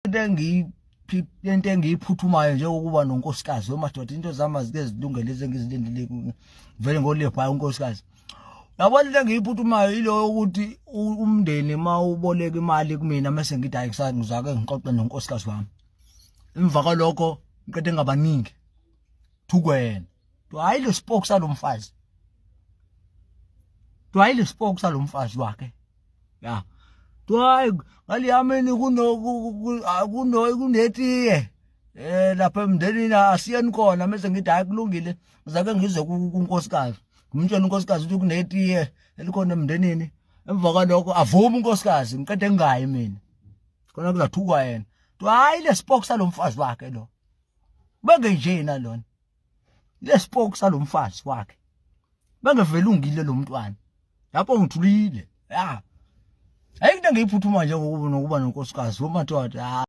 Into engiyiphuthumayo nje ukuba nonkosikazi wemadoda, into zami azike zilungele lezi engizilindile, vele ngolebhayo unkosikazi. Yabona, into engiyiphuthumayo ilo ukuthi umndeni uma uboleka imali kumina, mase ngithi hayi, ngizake ngixoxe nonkosikazi wami. Emva kwalokho ngiqede ngabaningi thukwena, hayi, le spoke salomfazi, hayi, le spoke salomfazi wakhe ya, hayi, ngaliyamini kuno kuno kunetiye lapha emndenini, asiyeni khona. Mase ngithi hayi, kulungile, ngizake ngizwe kunkosikazi, ngimtshela unkosikazi ukuthi kunetiye elikhona emndenini. Emva kwalokho avume unkosikazi, ngiqede ngingayi mina khona, kuzathukwa yena, hayi, le spoke salomfazi wakhe lo bengenjena lona, le spoke salomfazi wakhe bengevelungile lo mntwana. Lapho ngithulile ya, ayikho into engiyiphuthuma nje ngokuba nokuba nonkosikazi womadoda.